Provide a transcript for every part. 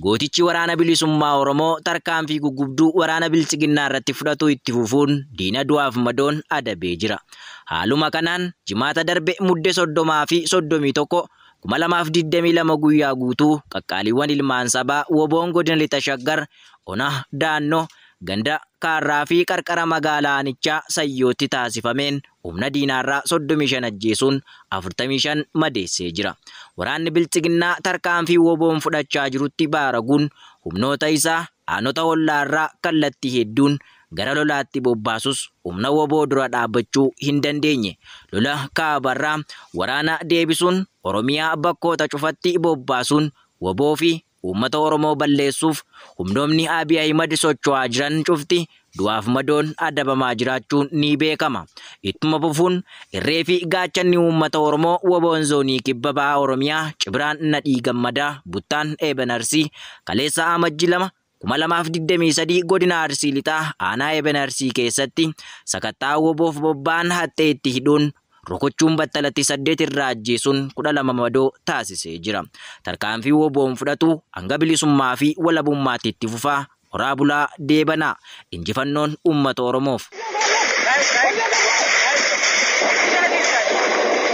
Gootichi waraana bilisummaa Oromoo tarkaanfii gugubduu waraana bilchiginnaa irratti fudhatu itti fufuun diina du'aaf madoon adabee jira. Haaluma kanaan jimaata darbe mudde 30 fi 31 2022 guyyaa guutuu qaqqaaliiwwan ilmaan sabaa woboon godina lixa Shaggar ona daannoo ganda kaarraa fi qarqara magaalaa aanichaa sayyootti taasifameen humna diinaarraa 35 ajjeesuun 45 madeessee jira. Waraanni bilchiginnaa tarkaanfii woboon fudhachaa jirutti baaraguun humnoota isaa aanota hollaarraa kallattii hedduun gara lolaatti bobbaasus humna woboo dura dhaabbachuu hin dandeenye. Lola kaabarraa waraana deebisuun Oromiyaa bakkoota cufatti bobbaasuun woboo fi uummata Oromoo balleessuuf humnoonni Abiy Ahimad socho'aa jiran cufti du'aaf madoon adabamaa jiraachuun ni beekama. Ittuma fufuun irree fi gaachanni uummata Oromoo woboon zoonii kibba bahaa Oromiyaa Cibiraan Nadhii Gammadaa Buttaan Eeben Arsii kaleessa Amajjii 2 2023 godina Arsii Lixaa aanaa Eeben Arsii keessatti sakattaa woboof bobba'an hattee itti hidhuun rukuchuun battalatti 8 irraa ajjeesuun 12 madoo taasisee jira. Tarkaanfii woboon fudhatu hanga bilisummaa fi walabummaatti itti fufaa. Horaa bulaa deebanaa. Injifannoon uummata Oromoof.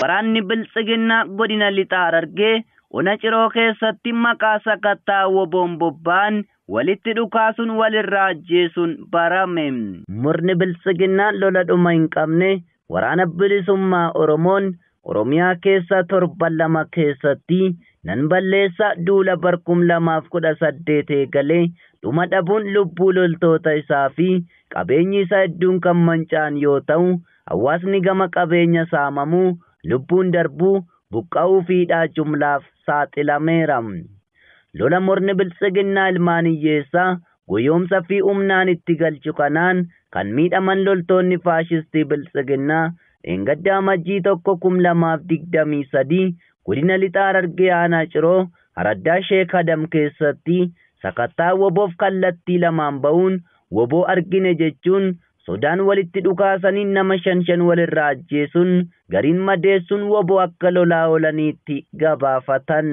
Waraanni biltsiginnaa godina lixaa Harargee ona Ciroo keessatti maqaa sakattaa woboon bobba'an walitti dhukaasuun walirraa ajjeesuun barame. Murni biltsiginnaa lola dhuma hin qabne waraana bilisummaa Oromoon Oromiyaa keessa torban lama keessatti nan balleessa duula barkum 2018 eegalee dhuma dhabuun lubbuu loltoota isaa fi qabeenyi isaa hedduun kan manca'an yoo ta'u hawaasni gama qabeenya saamamuu lubbuun darbuu buqqa'uu fi hidhaa jumlaaf saaxilameera. Lola murni biltsiginnaa ilmaan hiyyeessaa goyoomsa fi humnaan itti galchu kanaan kan miidhaman loltoonni faashistii biltsiginnaa Engadda Amajjii 1 2023 godina lixaa Harargee aanaa Ciroo araddaa Sheek Adam keessatti sakattaa woboof kallattii lamaan ba'uun woboo argine jechuun sodaan walitti dhukaasanii nama 5 walirraa ajjeesuun gariin madeessuun woboo akka lolaa oolaniitti gabaafatan.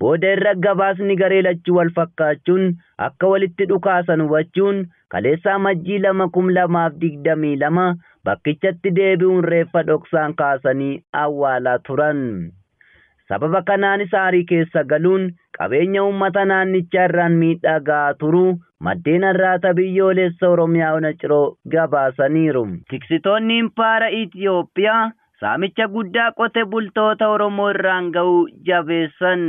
Booda irra gabaasni garee lachuu wal fakkaachuun akka walitti dhukaasan hubachuun kaleessa Amajjii 2 2022 bakkichatti deebi'uun reeffa dhoksaan kaasanii awwaalaa turan. Sababa kanaanis aarii keessa galuun qabeenya uummata naannichaa irraan miidhaa gahaa turuu maddeen har'aata biyyoolessa Oromiyaa ona Ciroo gabaasaniiru. Tiksitoonni impaara Itiyoophiyaa saamicha guddaa qote bultoota Oromoo irraan ga'uu jabeessan.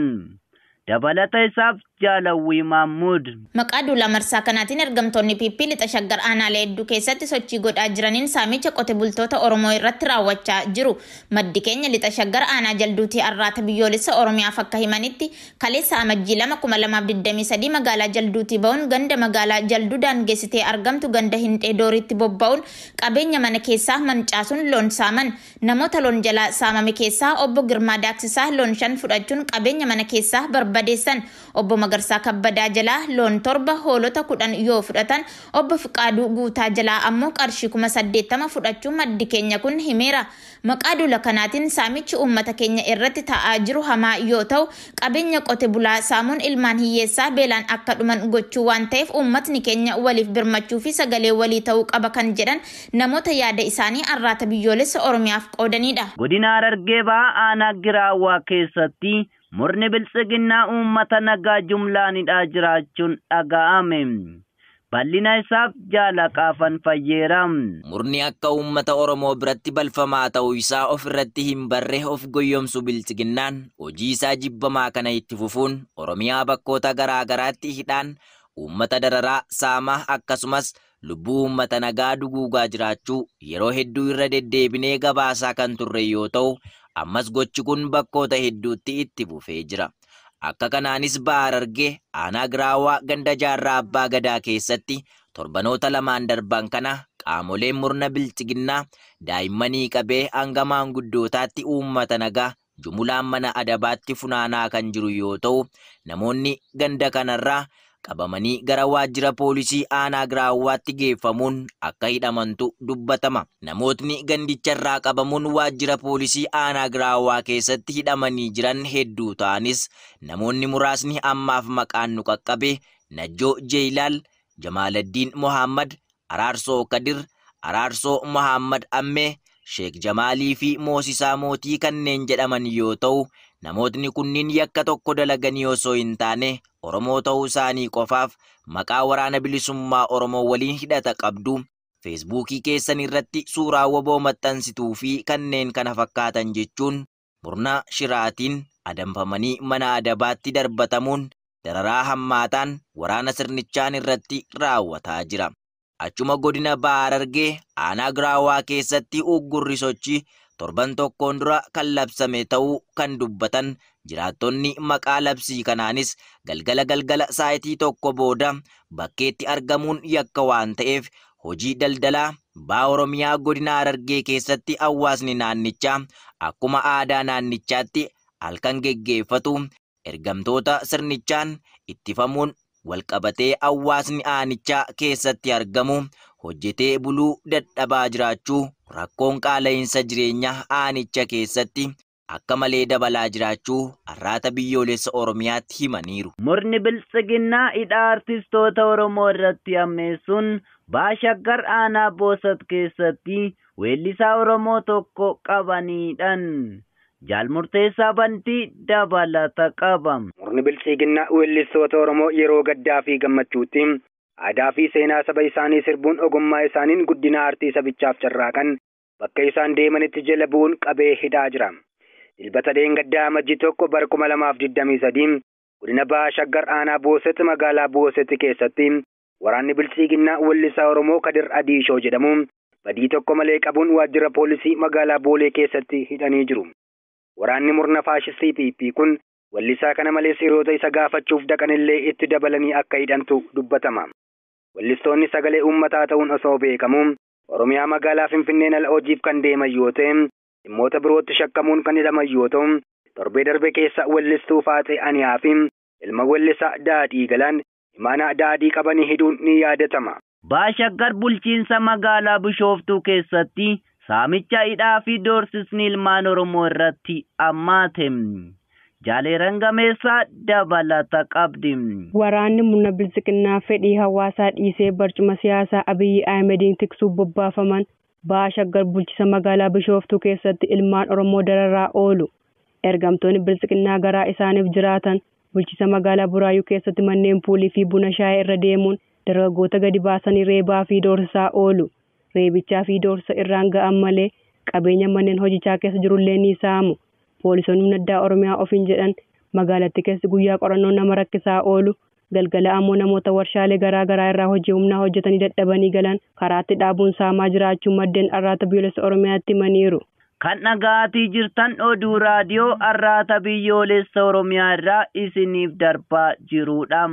Dabalata isaaf Jaalawwii Mahmud. Maqaa duula marsaa kanaatiin ergamtoonni PP lixa Shaggar aanaalee hedduu keessatti sochii godhaa jiraniin saamicha qote bultoota Oromoo irratti raawwachaa jiru. Maddi keenya lixa Shaggar aanaa jalduutii arraata biyyoolessa Oromiyaaf akka himanitti kaleessa Amajjii 2 2023 magaalaa jalduutii ba'uun ganda magaalaa jalduu daangeessitee argamtu ganda Hindhee Dooriitti bobba'uun qabeenya mana keessaa mancaasuun loon saaman. Namoota loon jalaa saamame keessaa obbo Girmaa Daaksisaa loon 5 fudhachuun qabeenya mana keessaa barbadeessan. Obbo Magarsaa Kabbadaa jalaa loon 7 hoolota 10 yoo fudhatan obbo Fiqaaduu Guutaa jalaa ammoo qarshii 80,000 fudhachuun maddi keenya kun himeera. Maqaa duula kanaatiin saamichi uummata keenya irratti ta'aa jiru hamaa yoo ta'u qabeenya qote bulaa saamuun ilmaan hiyyeessaa beelaan akka dhuman gochuu waan ta'eef uummatni keenya waliif birmachuu fi sagalee walii ta'uu qaba kan jedhan namoota yaada isaanii arraata biyyoolessa Oromiyaaf qoodanidha. Godina Harargee bahaa aanaa Giraawwaa keessatti murni biltsiginnaa uummata nagaa jumlaanidhaa jiraachuun dhaga'ame. Bal'ina isaaf jaalaqaafan fayyeera. Murni akka uummata Oromoo biratti balfamaa ta'uu isaa ofirratti hin barre of goyyomsu bilchiginnaan hojii isaa jibbamaa kana itti fufuun Oromiyaa bakkoota garaa garaatti hidhaan uummata dararaa saamaa akkasumas lubbuu uummata nagaa duguugaa jiraachuu yeroo hedduu irra deddeebinee gabaasaa kan turre yoo ta'u ammas gochi kun bakkoota hedduutti itti fufee jira. Akka kanaanis baha Harargee aanaa Giraawwaa ganda jaarraa abbaa gadaa keessatti torbanoota lamaan darban kana qaamoleen murna bilchiginnaa daa'immanii qabee hanga maanguddootaatti uummata nagaa jumulaan mana adabaatti funaanaa kan jiru yoo ta'u namoonni ganda kanarraa qabamanii gara waajjira poolisii aanaa Giraawwaatti geeffamuun akka hidhamantu dubbatama. Namootni gandicharraa qabamuun waajjira poolisii aanaa Giraawwaa keessatti hidhamanii jiran hedduu ta'anis namoonni muraasni ammaaf maqaan nu qaqqabe Najjoo Jeeyilaal, Jamaaladdiin Mohammad, Araarsoo Kadir, Araarsoo Mohammad Ammee, Sheek Jamaalii fi Moosisaa Mootii kanneen jedhaman yoo ta'u, namootni kunniin yakka tokko dalaganii osoo hin taane Oromoo ta'uu isaanii qofaaf maqaa Waraana Bilisummaa Oromoo waliin hidhata qabdu, Feesbuukii keessan irratti suuraa WBO maxxansituu fi kanneen kana fakkaatan jechuun murna shiraatiin adamfamanii mana adabaatti darbatamuun dararaa hammaataan waraana sirnichaan irratti raawwataa jira. Achuma godina Baha Harargee aanaa Giraawwaa keessatti uggurri sochii torban tokkoon dura kan labsame ta'uu kan dubbatan jiraattonni maqaa labsii kanaanis galgala galgala saayitii tokko booda bakkeetti argamuun yakka waan ta'eef hojii daldalaa Baha Oromiyaa godina Harargee keessatti hawaasni naannichaa akkuma aadaa naannichaatti halkan geggeeffatu ergamtoota sirnichaan ittifamuun walqabatee hawaasni aanichaa keessatti argamu hojjetee buluu dadhabaa jiraachuu rakkoon qaala'insa jireenyaa aanicha keessatti akka malee dabalaa jiraachuu Arraata Biyyoolessa Oromiyaatti himaniiru. Murni Biltsiginnaa hidha artistoota Oromoo irratti hammeessuun Baha Shaggar aanaa Boosat keessatti weellisaa Oromoo tokko qabaniidhaan. Jaal Murteessaa Bantii dabalata qaba. Murni Biltsiginnaa weellistoota Oromoo yeroo gaddaa fi gammachuutti aadaa fi seenaa saba isaanii sirbuun ogummaa isaaniin guddina aartii sabichaaf carraaqan bakka isaan deemanitti jala bu'uun qabee hidhaa jira. Dilbata dheengaddaa Amajjii 1 bara 2023 godina Baha Shaggar aanaa Boosat magaalaa Boosat keessatti waraanni Biltsiginnaa weellisaa Oromoo Kadir Adiishoo jedhamu badii tokko malee qabuun waajjira poolisii magaalaa Boolee keessatti hidhanii jiru. Waraanni murna faashistii PP kun weellisaa kana malees hiriyoota isa gaafachuuf dhaqanillee itti dabalanii akka hidhantu dubbatama. Weellistoonni sagalee uummataa ta'uun osoo beekamu Oromiyaa magaalaa Finfinneen ala hojiif kan deeman yoo ta'e dhimmoota birootti shakkamuun kan hidhaman yoo ta'u torbee darbe keessa weellistuu Faaxee Aniyaa fi ilma weellisaa Daadhii Galaan imaanaa daadhii qabanii hidhuun ni yaadatama. Baha Shaggar bulchiinsa magaalaa Bishooftuu keessatti saamicha hidhaa fi doorsisni ilmaan Oromoo irratti hammaate. Jaaleeran Gameessaa dabalata qabdi. Waraanni murna Biltsiginnaa fedhii hawaasaa dhiisee barcuma siyaasaa Abiyyi Ahimediin tiksuuf bobbaafaman Baha Shaggar bulchiinsa magaalaa Bishooftuu keessatti ilmaan Oromoo dararaa oolu. Ergamtoonni Biltsiginnaa garaa isaaniif jiraatan bulchiinsa magaalaa Buraayyuu keessatti manneen puulii fi buna shaayii irra deemuun dargaggoota gadi baasanii reebaa fi doorsisaa oolu. Reebichaa fi doorsisa irraan ga'an malee qabeenya manneen hojichaa keessa jirullee ni saamu. Poolisoonni humna addaa Oromiyaa ofiin jedhan magaalattii keessa guyyaa qorannoo nama rakkisaa oolu. Galgala ammoo namoota warshaalee garaa garaa irraa hojii humnaa hojjetanii dadhabanii galan karaatti dhaabuun saamaa jiraachuu maddeen Arraata Biyyoolessa Oromiyaatti himaniiru. Kan dhaga'aatii jirtan oduu raadiyoo Arraata Biyyoolessa Oromiyaa irraa isiniif darbaa jirudha.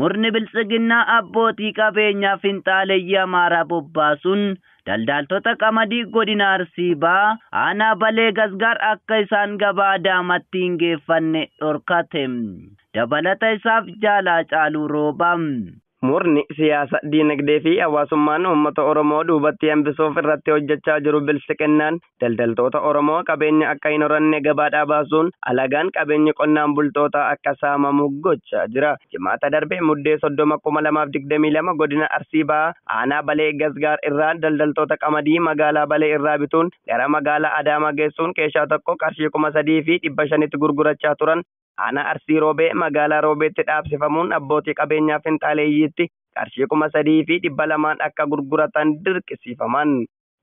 Murni Biltsiginnaa abbootii qabeenyaa finxaaleeyyii Amaaraa bobbaasuun daldaltoota qamadii godina Arsii Bahaa aanaa Balee Gasgaar akka isaan gabaa Adaamaatti hin geeffanne dhorkate. Dabalata isaaf Jaalaa Caaluu Roobaa. Murni siyaasa diinagdee fi hawaasummaan uummata Oromoo duubatti hambisuuf irratti hojjechaa jiru Biltsiginnaan daldaltoota Oromoo qabeenya akka hin horanne gabaadhaa baasuun alagaan qabeenyi qonnaan bultootaa akka saamamu gochaa jira. Jimaata darbe Muddee 30,2022 godina Arsii Bahaa aanaa Balee Gasgaar irraa daldaltoota qamadii magaalaa Balee irraa bituun gara magaalaa Adaamaa geessuun keeshaa tokko qarshii 3,500tti gurgurachaa turan. Aanaa Arsii Roobee magaalaa Roobeetti dhaabsifamuun abbootii qabeenyaa finxaaleeyyiitti qarshii 3,200 akka gurguratan dirqisiifaman.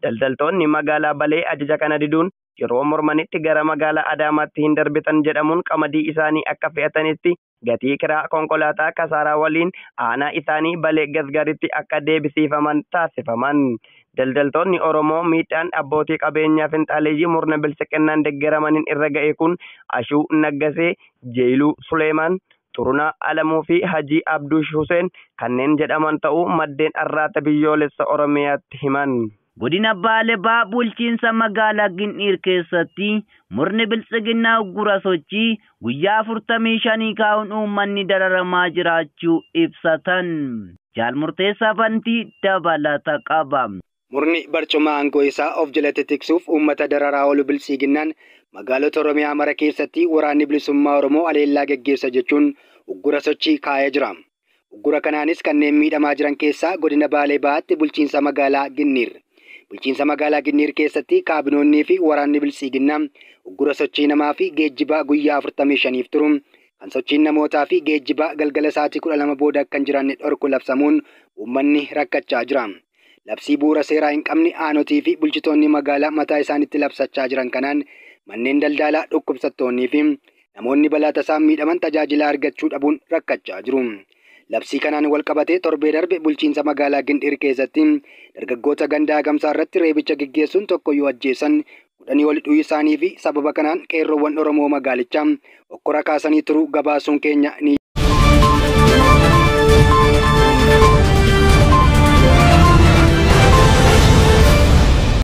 Daldaltoonni magaalaa Balee ajaja kana diduun yeroo mormanitti gara magaalaa Adaamaatti hin darbitan jedhamuun qamadii isaanii akka fe'atanitti gatii kiraa konkolaataa kasaaraa waliin aanaa isaanii Balee Gasgaaritti akka deebisiifaman taasifaman. Daldaltoonni Oromoo miidhaan abbootii qabeenyaa finxaaleeyyii murna Biltsiginnaan deeggaramaniin irra ga'e kun Ashuu Naggasee, Jeeluu Suleemaan, Xurunaa Alamuu fi Hajii Abduush Huseen kanneen jedhaman ta'uu maddeen Arraata Biyyoolessa Oromiyaatti himan. Godina Baalee Bahaa bulchiinsa magaalaa Gindhiir keessatti murni biltsiginnaa uggura sochii guyyaa 45 kaa'uun uummanni dararamaa jiraachuu ibsatan. Jaal Murteessaa Bantii dabalata qaba. Murni barcuma aangoo isaa of jalatti tiksuuf uummata dararaa oolu biltsiginnaan magaalota Oromiyaa mara keessatti waraanni bilisummaa Oromoo aleellaa geggeessa jechuun uggura sochii kaa'ee jira. Uggura kanaanis kanneen miidhamaa jiran keessaa godina Baalee Bahaatti bulchiinsa magaalaa Ginniir. Bulchiinsa magaalaa Ginniir keessatti kaabinoonnii fi waraanni biltsiginnaa uggura sochii namaa fi geejjibaa guyyaa 45 turu. Kan sochiin namootaa fi geejjibaa galgala sa'aatii 12 booda akka hin jiraanne dhorku labsamuun uummanni rakkachaa jira. Labsii bu'uura seeraa hin qabne aanotii fi bulchitoonni magaalaa mataa isaanitti labsachaa jiran kanaan manneen daldalaa dhukkubsattoonnii fi namoonni balaa tasaan miidhaman tajaajila argachuu dhabuun rakkachaa jiru. Labsii kanaan wal qabatee torbee darbe bulchiinsa magaalaa Gindhiir keessatti dargaggoota gandaa gamsaa irratti reebicha geggeessuun tokko yoo ajjeesan 10 ol hidhuu isaanii fi sababa kanaan qeerroowwan Oromoo magaalichaa okkora kaasanii turuu gabaasuun keenya ni